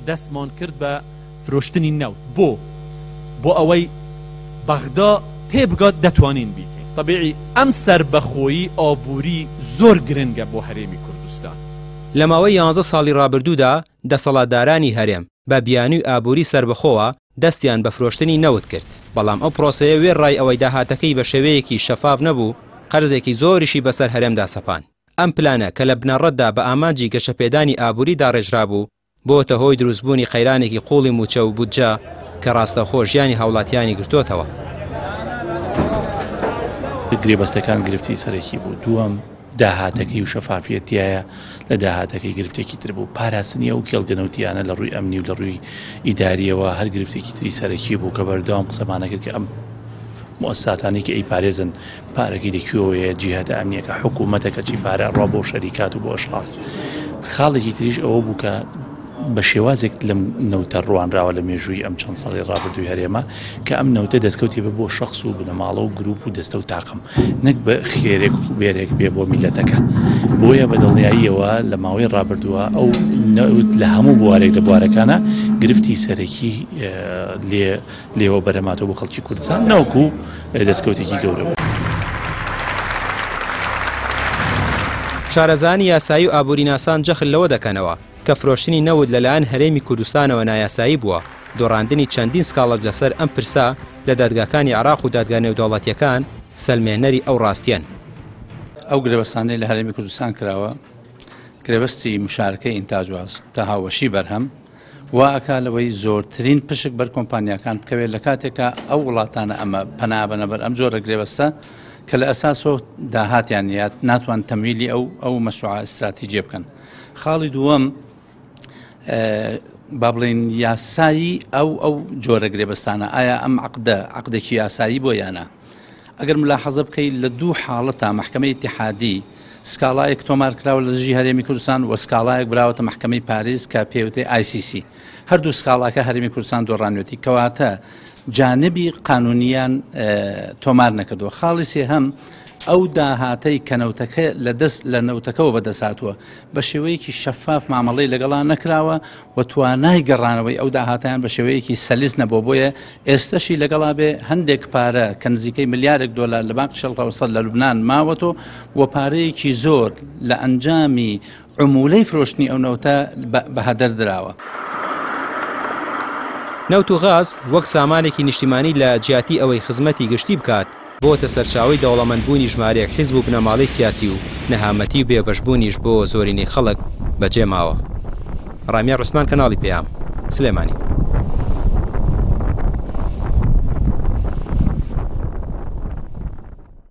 دەستمان کرد بە فرۆشتنی نەوت. بۆ؟ بۆ ئەوەی بەغدا تێبگات دەتوانین بیکەین. تەبیعی ئەم سەربەخۆیی ئابووری زۆر گرنگە بۆ هەرێمی کوردستان. لە ماوەی یانزە ساڵی ڕابردوودا دەسەڵاتدارانی هەرێم بە بیانووی ئابووری سەربەخۆوە دەستیان بە فرۆشتنی نەوت کرد، بەڵام ئەو پرۆسەیە وێڕای ئەوەی داهاتەکەی بە شێوەیەکی شەفاف نەبوو، قەرزێکی زۆریشی بەسەر هەرێمدا سەپاند. ئەم پلانە کە لە بنەڕەتدا بە ئامانجی گەشەپێدانی ئابووری داڕێژرابوو، بۆتە هۆی دروستبوونی قەیرانێکی قووڵی مووچە و بودجە کە ڕاستەوخۆ ژیانی هاوڵاتیانی گرتۆتەوە. گرێبەستەکان گرفتی سەرەکی بوو، دووەم داهاتەکەی و شەفافیەت تیایە لە داهاتەکەی گرفتێکی تر بوو، پاراستنی ئەو کێڵگە نەوتیانە لە ڕووی ئەمنی و لە ڕووی ئیداریەوە هەر گرفتێکی تری سەرەکی بوو کە بەردەوام قسەمان ئەکرد کە ئەم موئەسساتانەی کە ئەیپارێزن پارەکەی لە کوێوەیە، جیهەتە ئەمنیەکە، حکوومەتە کەچی پارە ئەڕوا بۆ شەریکات و بۆ ئەشخاس. خاڵێکی تریش ئەوە بوو کە بە شێوازێک لەم نەوتە ڕوانراوە لە مێژووی ئەم چەند ساڵی ڕابردووی هەرێمە کە ئەم نەوتە دەستکەوتی بە بۆ شەخس و بنەماڵە و گروپ و دەستە و تاقم نەک بە خێرێک و بێرێک بێ بۆ میلەتەکە. بۆیە بە دڵنیاییەوە لە ماوەی ڕابردووە ئەو نەوت لە هەموو بوارێک لە بوارەکانە گرفتی سەرەکی لێ لێوە بەرهەماتەوە بۆ خەڵکی کوردستان نەوەکو دەستکەوتێکی گەورە بوو. شارەزایانی یاسایی و ئابووریناسان جەخت لەوە دەکەنەوە کە فرۆشتنی نەوت لەلایەن هەرێمی کوردستانەوە نایاسایی بووە، دۆڕاندنی چەندین سکاڵەش لەسەر ئەم پرسە لە دادگاکانی عێراق و دادگا نێودەوڵەتییەکان سەلمێنەری ئەو ڕاستییەن. ئەو گرێبەستانەی لە هەرێمی کوردستان کراوە، گرێبەستی مشارکەی ئینتاج و هاوبەشی بەرهەم، وا ئەکا لەوەی زۆرترین پشک بەر کۆمپانیاکان بکەوێت لە کاتێکا ئەو وڵاتانە ئەمە پەنا ئەبەنە بەر ئەم جۆرە گرێبەستە کە لە ئەساسەوە داهاتیان نییە ناتوان تەمویلی ئەو ئەو مەشروعە ئیستراتیجیە بکەن خاڵی دووەم با بڵێین یاسایی ئەو ئەو جۆرە گرێبەستانە ئایا ئەم عقدە عقدێکی یاسایی بۆ یانە ئەگەر ملاحەزە بکەی لە دوو حاڵەتا مەحکەمەی ئیتیحادی سکاڵایەک تۆمار کراوە لە دژی هەرێمی کوردستان و سکاڵایەک براوەتە مەحکەمەی پاریس کە پێوترێ ICC هەردوو سکاڵاکە هەرێمی کوردستان دۆڕانوێتی کەواتە جانبی قانونیان تۆمار نەکردووە خاڵی سێهەم ئەو داهاتەی کە نەوتەکە لە دەست لە نەوتەکەوە بەدەست هاتووە بە شێوەیەکی شەفاف مامەڵەی لەگەڵا نەکراوە و توانای گەڕانەوەی ئەو داهاتەیان بە شێوەیەکی سەلیس نەبووە، بۆیە ئێستەشی لەگەڵا بێ هەندێک پارە کە نزیکەی ملیارێک دۆلار لە بانقی شەرق ئەوسەت لە لوبنان ماوەتەوە و پارەیەکی زۆر لە ئەنجامی عمولەی فرۆشتنی ئەو نەوتە بە هەدەر دراوە. نەوت و غاز وەک سامانێکی نیشتیمانی لە جیاتی ئەوەی خزمەتی گشتی بکات، بۆتە سەرچاوەی دەوڵەمەندبوونی ژمارەیەک حیزب و بنەماڵەی سیاسی و نەهامەتی و بێبەشبوونیش بۆ زۆرینەی خەڵک بەجێماوە. ڕامیار عوسمان کەناڵی پەیام، سلێمانی.